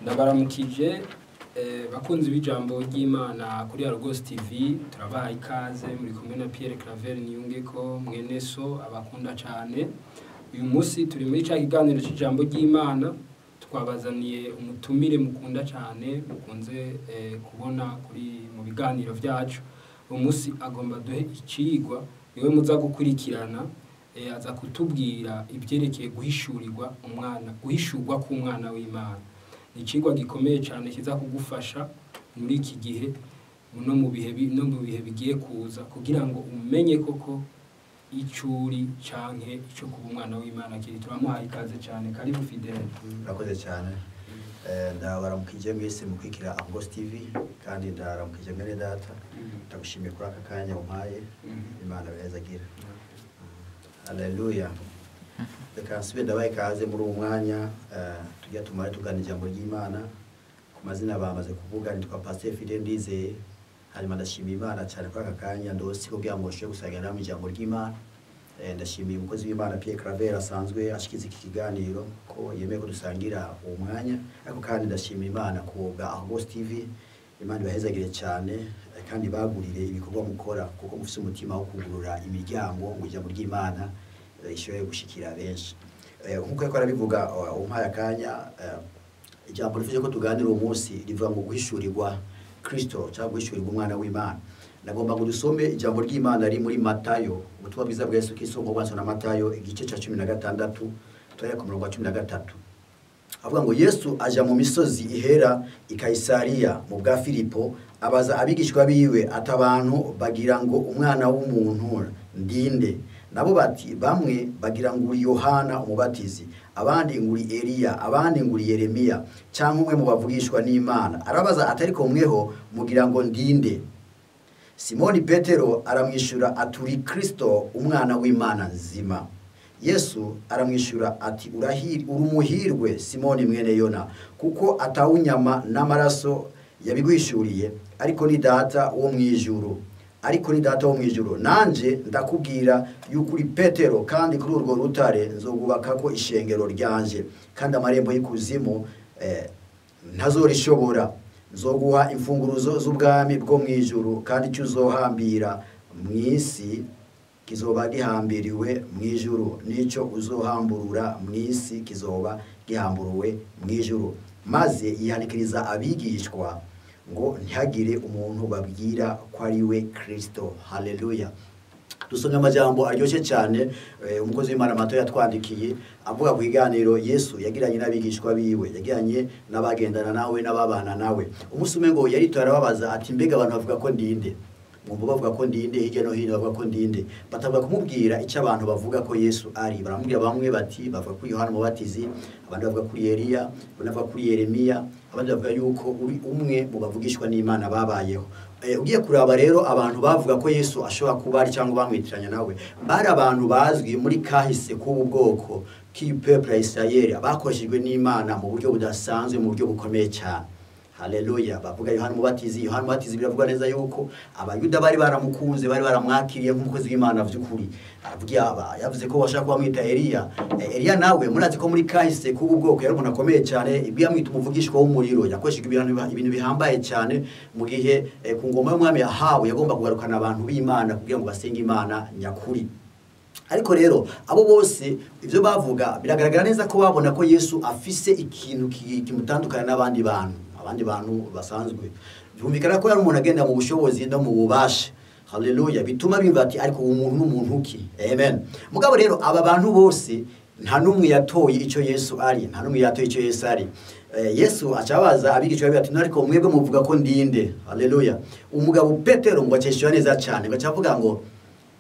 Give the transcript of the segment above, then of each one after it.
Ndabaramukije bakunzi b'ijambo ry'Imana kuri Argos TV, turabaha ikaze. Muri kumwe na Pierre Claver Niyungeko, mwene so abakunda cyane. Uyu munsi turi muri ca kiganiro c'ijambo ry'Imana, twabazaniye umutumire mukunda cyane, mukunze kubona kuri mu biganiro vyacu. Uyu munsi agomba duhe icigwa, niwe muza gukurikirana. Aza kutubwira ibyerekeye guhishurirwa umwana, guhishurwa k'umwana w'Imana. Ni icigwa gikomeye cyane kiza kugufasha muri iki gihe no mu bihe bigiye kuza, kugira ngo umenye koko icuri canke ico kuba umwana w'Imana kiri. Turamuhaye ikaze cyane. Karibu, Fidele. Murakoze cyane. Ndabaramukije mwese mukwikira Argos TV, kandi ndaramukije mwene data. Ndagushimiye kuri aka kanya umpaye. Imana agira. Haleluya. Reka nsubire ndabaha ikaze muri uwo mwanya, tujya tumare tugana ijambo ry'Imana. Ku mazina bamaze kuvuga, nitwa Pasteur Fidele Ndizeye. Hanyuma ndashimiye Imana cyane kuri aka kanya ndose kugira ngo nshobore gusangira namwe ijambo ry'Imana. Ndashimiye umukozi w'Imana Pierre Claver asanzwe ashikiza iki kiganiro ko yemeye ko dusangira uwo mwanya. Ariko kandi ndashimira Imana ku bwa Argos TV. Imana ibahezagire cyane, kandi bagurire ibikorwa mukora, kuko mufise umutima wo kugurura imiryango ngo ijambo ry'Imana ishobore gushikira benshi. Nkuko yariko arabivuga, umpaye akanya, ijambo rifuje ko tuganira uwo munsi rivuga ngo guhishurirwa Kristo cyangwa guhishurirwa umwana w'Imana. Nagomba ngo dusome ijambo ry'Imana riri muri Matayo, ubutumwa bwiza bwa Yesu Kristo ngo bwanditswe na Matayo, igice cya 16, tuhera ku murongo wa 13. Avuga ngo: "Yesu aja mu misozi ihera i Kayisariya mu bwa Filipo, abaza abigishwa biwe ati: 'Abantu bagira ngo umwana w'umuntu ndinde?' Nabo bati: 'Bamwe bagira ngo uri Yohana Umubatizi, abandi ngo uri Eliya, abandi ngo uri Yeremiya cyangwa umwe mu bavugishwa n'Imana.' Arabaza ati: 'Ariko mweho mugira ngo ndinde?' Simoni Petero aramwishyura ati: 'Uri Kristo, umwana w'Imana nzima.' Yesu aramwishyura ati: 'Uri umuhirwe, Simoni mwene Yona, kuko atawunyama n'amaraso yabiguhishuriye, ariko ni Data wo mu ijuru, ariko ni Data wo mu ijuru. Nanje ndakubwira yuko uri Petero, kandi kuri urwo rutare nzogubakako ishengero ryanje, kandi amarembo y'ikuzimu ntazorishobora. Nzoguha imfunguruzo z'ubwami bwo mu ijuru, kandi icyo uzohambira mu isi kizoba gihambiriwe mu ijuru, n'icyo uzohamburura mu isi kizoba gihamburuwe mu ijuru.' Maze yihanikiriza abigishwa ngo ntihagire umuntu babwira ko ari we Kristo." Haleluya. Dusomye amajambo aryoshye cyane, umukozi w'Imana Matayo yatwandikiye, avuga ku kiganiro Yesu yagiranye n'abigishwa biwe, yagiranye n'abagendana nawe n'ababana nawe. Umunsi umwe ngo yaritoye arababaza ati: "Mbega abantu bavuga ko ndinde? Mwumva bavuga ko ndinde? Hirya no hino bavuga ko ndinde?" Batavuga kumubwira icyo abantu bavuga ko Yesu ari. Baramubwira bamwe bati: "Bavuga kuri Yohana Umubatizi, abandi bavuga kuri Eliya, abandi bavuga kuri Yeremiya, abandi bavuga yuko uri umwe mu bavugishwa n'Imana babayeho." Ugiye kuraba rero, abantu bavuga ko Yesu ashobora kuba ari cyangwa bamwitiranya nawe bari abantu bazwi muri kahise k'ubu bwoko k'i peuple ya Israel, bakoreshejwe n'Imana mu buryo budasanzwe, mu buryo bukomeye cyane. Haleluya. Bavuga Yohana Umubatizi. Yohana Umubatizi biravuga neza yuko Abayuda bari baramukunze, bari baramwakiriye nk'umukozi w'Imana vy'ukuri. Aravuga aba yavuze ko bashaka bamwita Eliya. Eliya nawe murazi ko muri kahise k'ubu bwoko yari umuntu akomeye cyane, ibyo yamwita umuvugishwa w'umuriro. Yakoresheje ibintu bihambaye cyane mu gihe ku ngoma y'umwami Ahabu yagomba kugarukana abantu b'Imana kugira ngo basenge Imana nyakuri. Ariko rero abo bose ibyo bavuga biragaragara neza ko babona ko Yesu afise ikintu kimutandukanya n'abandi bantu, abandi bantu basanzwe. Byumvikana ko yari umuntu agenda mu bushobozi no mu bubasha. Haleluya. Bituma bimva ati: "Ariko uwo muntu n'umuntu ki?" Amen. Mugabo rero aba bantu bose nta n'umwe yatoye icyo Yesu ari, nta n'umwe yatoye icyo Yesu ari. Yesu acabaza abigishwa be ati: "Ariko mwebwe muvuga ko ndinde?" Haleluya. Umugabo Petero ngo aceshwa neza cyane, ngo acavuga ngo: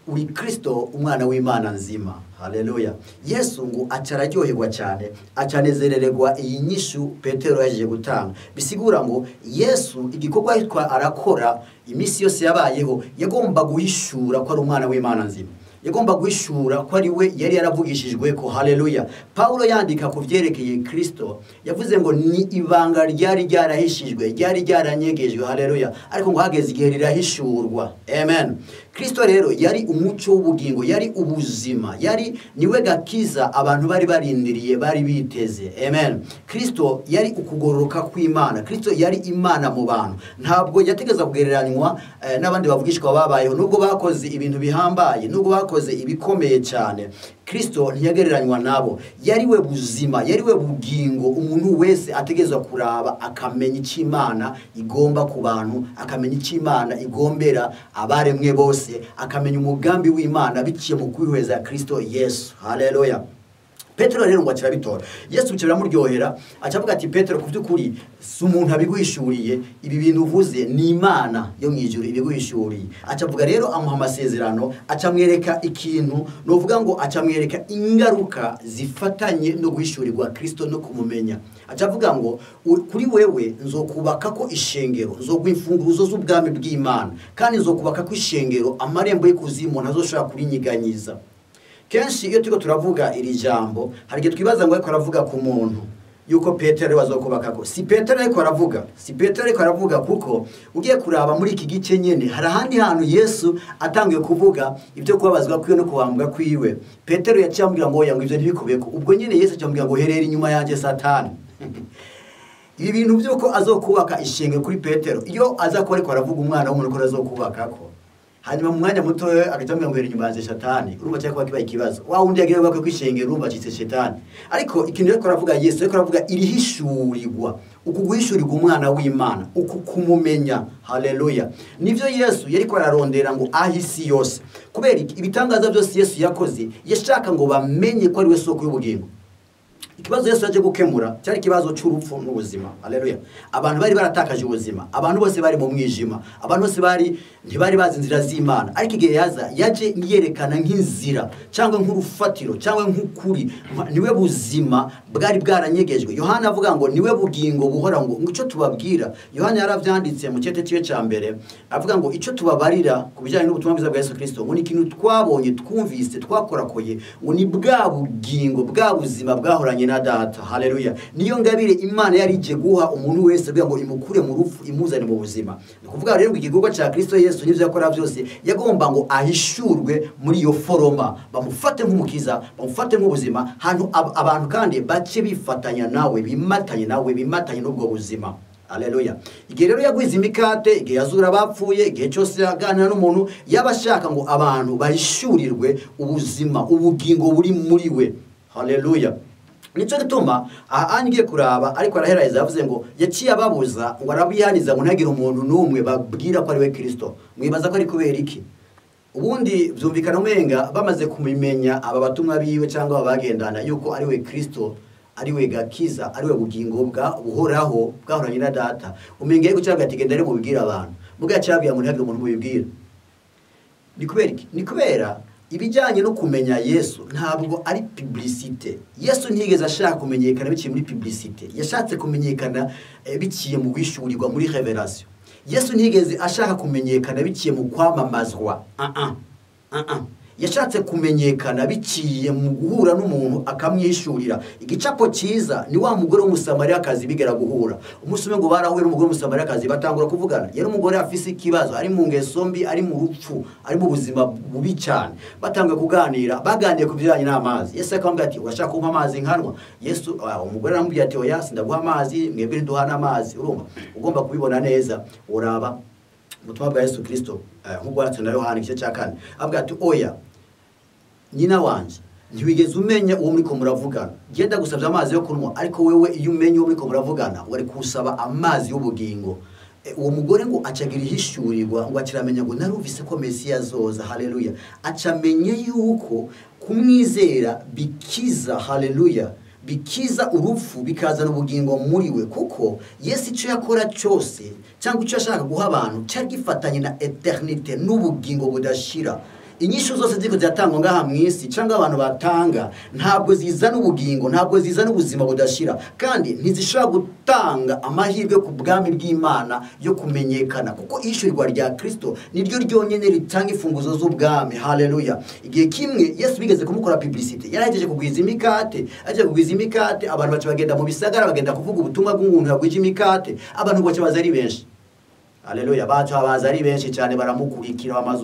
"Uri Kristo, umwana w'Imana nzima." Haleluya. Yesu ngo acararyoherwa cyane, acanezerererwa iyi nyishu Petero yaje gutanga. Bisigura ngo Yesu igikorwa yitwa arakora iminsi yose yabayeho, yagomba guhishura ko ari umwana w'Imana nzima. Yagomba guhishura ko ari we yari yaravugishijwe ko. Haleluya. Paulo yandika ku vyerekeye Kristo yavuze ngo ni ibanga ryari ryarahishijwe, ryari ryaranyegejwe. Haleluya. Ariko ngo hageze igihe rirahishurwa. Amen. Kristo rero yari umuco w'ubugingo, yari ubuzima, yari niwe gakiza abantu bari barindiriye, bari biteze. Amen. Kristo yari ukugororoka kw'Imana. Kristo yari Imana mu bantu. Ntabwo yategeza kugereranywa n'abandi bavugishwa babayeho, nubwo bakoze ibintu bihambaye, nubwo bakoze ibikomeye cyane. Kristo ntiyagereranywa nabo. Yari we buzima, yari we bugingo. Umuntu wese ategezwa kuraba akamenya icyo Imana igomba ku bantu, akamenya icyo Imana igombera abaremwe bose, akamenya umugambi w'Imana biciye mu kwihweza Kristo Yesu. Haleluya. Petero rero ngo akirabitora. Yesu kiramuryohera, acavuga ati Petero, ku by'ukuri si umuntu abiguhishuriye, ibi bintu uvuze ni Imana yo mu ijuru ibiguhishuriye. Acavuga rero amuha amasezerano, acamwereka ikintu, novuga ngo acamwereka ingaruka zifatanye no guhishurirwa Kristo no kumumenya. Acavuga ngo kuri wewe nzokubaka ko ishengero, nzoguha imfunguruzo z'ubwami bw'Imana, kandi nzokubaka ko ishengero amarembo y'ikuzimu ntazoshobora kurinyiganyiza. Kenshi iyo turiko turavuga iri jambo hari igihe twibaza ngo ariko aravuga ku muntu yuko Petero azokubaka ko. Si Petero ariko aravuga, si Petero ariko aravuga, kuko ugiye kuraba muri iki gice nyene hari ahandi hantu Yesu atangiye kuvuga ibyo kubabazwa kwiwe no kubambwa kwiwe. Petero yaciye amubwira ngo oya, ngo ivyo ntibikubeko. Ubwo nyene Yesu aciye amubwira ngo herera inyuma yanjye Satani. Ibi bintu byuko azokubaka ishengero kuri Petero, iyo aza kuba ariko aravuga umwana w'umuntu ko azokubaka ko, hanyuma mu mwanya muto agatamira ngo inyuma yanjye Satani, urumva cyakwa kibaye ikibazo. Wa wundi yagiye bakwe kwishengero urumva acitse Shetani. Ariko ikintu ariko aravuga Yesu, ariko aravuga irihishurirwa, uku guhishurirwa umwana w'Imana, uku kumumenya. Haleluya. Nivyo Yesu yariko ararondera ngo ahisi yose. Kubera ibitangaza byose Yesu yakoze, yashaka ngo bamenye ko ari we soko y'ubugingo. Ikibazo Yesu yaje gukemura cyari ikibazo cy'urupfu n'ubuzima. Haleluya. Abantu bari baratakaje ubuzima, abantu bose bari mu mwijima, abantu bose bari ntibari bazi inzira z'Imana. Ariko igihe yaza yaje yerekana nk'inzira cyangwa nk'urufatiro cyangwa nk'ukuri, niwe buzima bwari bwaranyegejwe. Yohana avuga ngo niwe bugingo buhora, ngo icyo tubabwira. Yohana yaravyanditse mu cyete cyiwe cya mbere avuga ngo icyo tubabarira ku bijyanye n'ubutumwa bwiza bwa Yesu Kristo ngo ni ikintu twabonye, twumvise, twakorakoye, ngo ni bwa bugingo bwa buzima bwahoranye na data. Haleluya. Niyo ngabire Imana yari ije guha umuntu wese kugira ngo imukure mu rupfu imuzane mu buzima. Ni kuvuga rero ngo igikorwa cya Kristo Yesu n'ivyo yakora byose yagomba ngo ahishurwe muri iyo foroma, bamufate nk'umukiza, bamufate nk'ubuzima, hantu abantu kandi bace bifatanya nawe, bimatanye nawe, bimatanye n'ubwo buzima. Haleluya. Igihe rero yagwiza imikate, igihe yazura abapfuye, igihe cyose yaganira n'umuntu, yabashaka ngo abantu bahishurirwe ubuzima, ubugingo buri muri we. Haleluya. Nico gituma aha ngiye kuraba ariko arahereza yavuze ngo yaciye ababuza ngo arabihaniza ngo ntagire umuntu n'umwe babwira ko ari we Kristo. Mwibaza ko ari kubera iki? Ubundi byumvikana umenga bamaze kumimenya aba batumwa biwe cyangwa abagendana yuko ari we Kristo, ari we gakiza, ari we bugingo bwa buhoraho bwahoranye na data. Umenga yuko cyangwa ati genda rero mubibwira abantu. Muga yacabwiye ngo ntagire umuntu mubibwira. Ni kubera iki? Ni kubera ibijyanye no kumenya Yesu ntabwo ari publicité. Yesu ntiyigeze ashaka kumenyekana biciye muri publicité. Yashatse kumenyekana biciye mu guhishurirwa, muri revelation. Yesu ntiyigeze ashaka kumenyekana biciye mu kwamamazwa. Yashatse kumenyekana biciye mu guhura n'umuntu akamwishurira. Igicapo cyiza ni wa mugore w'Umusamariyakazi bigera guhura. Umunsi umwe ngo barahuye n'umugore w'Umusamariyakazi batangura kuvugana. Yari umugore afise ikibazo, ari mu ngeso mbi, ari mu rupfu, ari mu buzima bubi cyane. Batanguye kuganira, baganiye ku bijyanye n'amazi. Yesu akamubwira ati urashaka kumpa amazi nkanwa? Yesu umugore aramubwira ati oya, sindaguha amazi, mwebwe ntiduhana amazi. Urumva ugomba kubibona neza, uraba ubutumwa bwa Yesu Kristo nk'ubwo yanditswe na Yohana igice cya 4. Avuga ati oya, nyina wanje ntiwigeze umenya uwo muriko muravugana, genda gusabye amazi yo kunywa, ariko wewe iyo umenye uwo muriko muravugana wari kusaba amazi y'ubugingo. Uwo mugore ngo acagira ihishurirwa, ngo akiramenya ngo narumvise ko Mesiya azoza. Haleluya. Acamenye yuko kumwizera bikiza. Haleluya. Bikiza urupfu bikazana ubugingo muri we, kuko Yesu icyo yakora cyose cyangwa icyo ashaka guha abantu cyari gifatanye na eternite n'ubugingo budashira. Inyishu zose ziriko ziratangwa ngaha mu isi cyangwa abantu batanga ntabwo zizana ubugingo, ntabwo zizana ubuzima budashira, kandi ntizishobora gutanga amahirwe ku bwami bw'Imana yo kumenyekana, kuko ishyurwa rya Kristo niryo ryonyine ritanga imfunguzo z'ubwami. Haleluya. Igihe kimwe Yesu bigeze kumukora publicity, yarahejeje kugwiza imikate, aje kugwiza imikate, abantu baca bagenda mu bisagara bagenda kuvuga ubutumwa bw'umuntu yagwije imikate, abantu baca baza ari benshi. Haleluya, baca baza ari benshi cyane, baramukurikira, bamara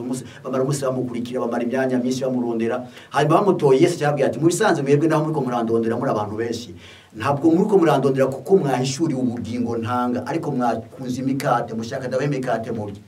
umunsi bamukurikira, bamara imyanya myinshi bamurondera. Hanyuma bamutoye, Yesu cyababwiye ati muri sanze mwebwe naho muriko murandondera muri abantu benshi, ntabwo muriko murandondera kuko mwahishuriwe ubugingo ntanga, ariko mwakunze imikate, mushaka ndabahe imikate murye.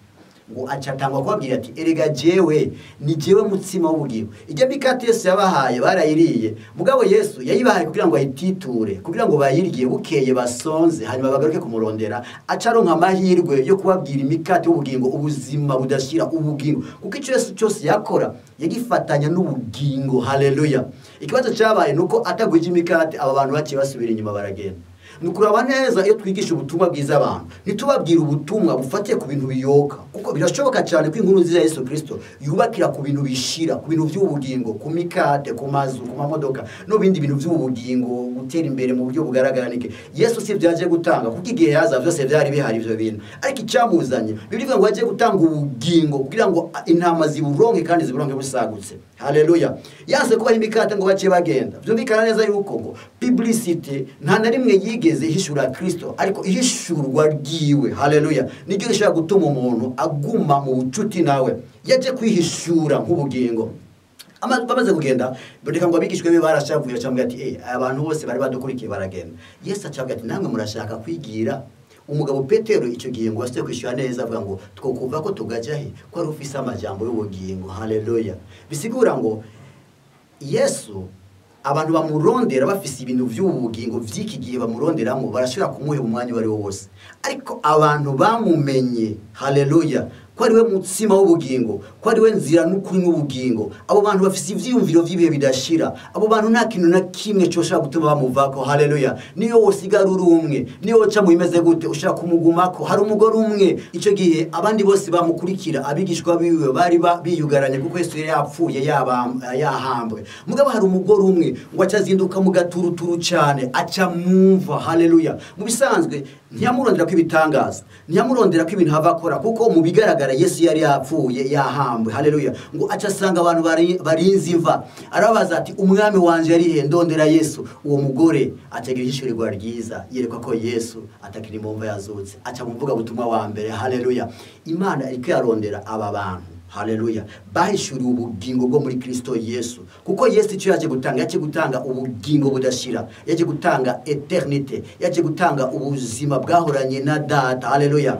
Ngo acatangwa kubabwira ati erega jewe ni jewe mutsima w'ubugingo. Ijya mikate Yesu yabahaye barayiriye, mugabo Yesu yayibahaye kugira ngo ayititure, kugira ngo bayirye bukeye basonze, hanyuma bagaruke kumurondera. Acaronka amahirwe yo kubabwira imikate y'ubugingo, ubuzima budashira, ubugingo, kuko icyo Yesu cyose yakora yagifatanya n'ubugingo. Haleluya. Ikibazo cyabaye nuko atagwije imikate, aba bantu baciye basubira inyuma baragenda. Nukuraba neza iyo twigisha ubutumwa bwiza abantu, ntitubabwira ubutumwa bufatiye ku bintu biyoka, kuko birashoboka cyane ko inkuru nziza ya Yesu Kristo yubakira ku bintu bishira, ku bintu by'ubugingo, ku mikate, ku mazu, ku mamodoka no bindi bintu by'ubugingo, gutera imbere mu buryo bugaragara. Nike Yesu si byaje gutanga, kuko igihe yaza byose byari bihari ibyo bintu, ariko icyamuzanye Bibiliya ngo aje gutanga ubugingo kugira ngo intama ziburonke kandi ziburonke busagutse. Haleluya. Yanse kubaha imikate ngo bace bagenda. Byumvikana neza yuko ngo publicity nta na rimwe yigeze ihishura Kristo, ariko ihishurwa ryiwe, haleluya, niryo rishobora gutuma umuntu aguma mu bucuti nawe. Yaje kwihishura nk'ubugingo. Bamaze kugenda, reka ngo abigishwa be barashavuye, acambwira ati abantu bose bari badukurikiye baragenda. Yesu acambwira ati namwe murashaka kwigira. Umugabo Petero icyo gihe ngo asite kwishyura neza, avuga ngo twokuva ko tugaja he ko ari ufise amajambo y'ubugingo. Haleluya. Bisigura ngo Yesu abantu bamurondera bafise ibintu by'ubugingo vy'iki gihe bamuronderamo, barashobora kumuha umwanya wari wose, ariko abantu bamumenye, haleluya, ko ari we mutsima w'ubugingo, ko ari we nzira n'ukuri n'ubugingo, abo bantu bafise ivyiyumviro vy'ibihe bidashira, abo bantu nta kintu na kimwe coshobora gutuma bamuvako. Haleluya. Niyo wosigara uri umwe, niyo woca mu bimeze gute, ushaka kumugumako. Hari umugore umwe icyo gihe abandi bose bamukurikira, abigishwa biwe bari biyugaranye kuko Yesu yari yapfuye yahambwe. Mugabo hari umugore umwe ngo acazinduka mu gaturuturu cyane, aca mumva. Haleluya. Mu bisanzwe ntiyamurondera ko ibitangaza, ntiyamurondera ko ibintu hava akora, kuko mu bigaragara Yesu yari yapfuye yahambwe. Haleluya. Ngo aca asanga abantu barinze imva, arabaza ati umwami wanje ari he? Ndondera Yesu. Uwo mugore acagira ihishurirwa ryiza, yerekwa ko Yesu atakiri mu mva yazutse, aca mu mvuga butumwa wa mbere. Haleluya. Imana iriko yarondera aba bantu, haleluya, bahishuriwe ubugingo bwo muri Kristo Yesu, kuko Yesu icyo yaje gutanga, yaje gutanga ubugingo budashira, yaje gutanga eternite, yaje gutanga ubuzima bwahoranye na Data. Haleluya.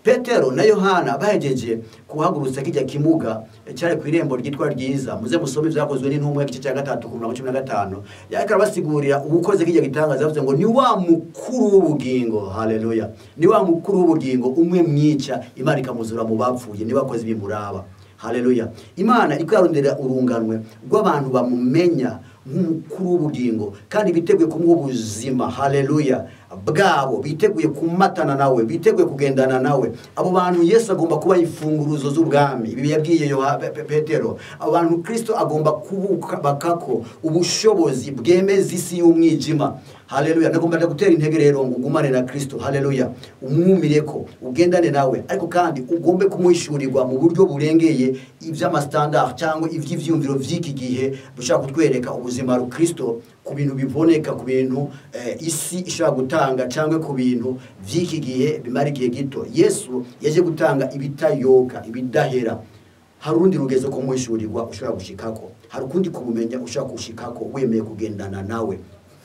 Petero na Yohana bahejeje kuhagurutsa kijya kimuga cyari ku irembo ryitwa ryiza, muze musome byakozwe n'intumwa igice cya 3 ku murongo 15, yariko arabasigurira ubukoze kijya gitangaza, yavuze ngo ni wa mukuru w'ubugingo. Haleluya. Ni wa mukuru w'ubugingo umwe mwica, Imana ikamuzura mu bapfuye, ni wakoze ibimuraba. Haleluya. Imana iko yarondera urunganwe rw'abantu bamumenya nk'umukuru w'ubugingo, kandi biteguye kumuha ubuzima. Haleluya. Bwabo biteguye kumatana nawe, biteguye kugendana nawe. Abo bantu Yesu agomba kuba imfunguruzo z'ubwami. Ibi yabwiye Petero. Abo bantu Kristo agomba kubakako ubushobozi bwemeza isi y'umwijima. Haleluya. Nagomba gutera intege rero ngo ugumane na Kristo. Haleluya. Umwumireko, ugendane nawe, ariko kandi ugombe kumuhishurirwa mu buryo burengeye ivy'amastandard cyangwa ivy'ivyumviro vy'iki gihe bushaka kutwereka ubuzima bwa Kristo ku bintu biboneka, ku bintu isi ishobora gutanga cyangwa ku bintu vy'iki gihe bimara igihe gito. Yesu yaje gutanga ibitayoka, ibidahera. Hari urundi rugezo kumuhishurirwa ushobora gushikako, hari ukundi kumumenya ushobora gushikako wemeye kugendana nawe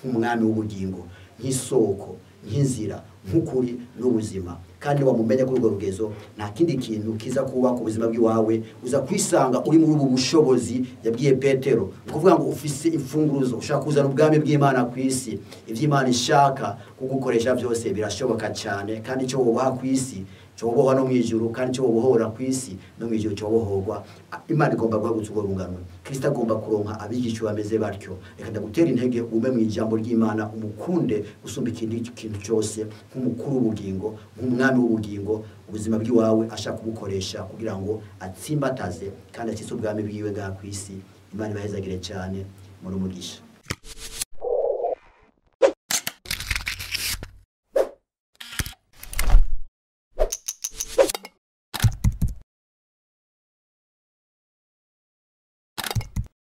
nk'umwami w'ubugingo, nk'isoko, nk'inzira, nk'ukuri n'ubuzima. Kandi wamumenya kuri urwo rugezo, nta kindi kintu kiza kuba ku buzima bw'iwawe, uza kwisanga uri muri ubu bushobozi yabwiye Petero. Ni ukuvuga ngo ufise imfunguruzo, ushaka kuzana ubwami bw'Imana ku isi. Ivyo Imana ishaka kugukoresha byose birashoboka cyane, kandi icyo wobaha ku isi Cyobohwa no mu ijuru, kandi cyo bohora ku isi no mu ijuru cyobohorwa. Imana igomba guhagurutsa urwo rungano. Kristo agomba kuronka abigishwa bameze batyo. Reka ndagutera intege, ume mu ijambo ry'Imana, umukunde gusumba ikindi kintu cyose, nk'umukuru w'ubugingo, nk'umwami w'ubugingo. Ubuzima bw'iwawe ashaka kubukoresha kugira ngo atsimbataze kandi akise ubwami bwiwe ngaha ku isi. Imana ibahezagire cyane muri umugisha.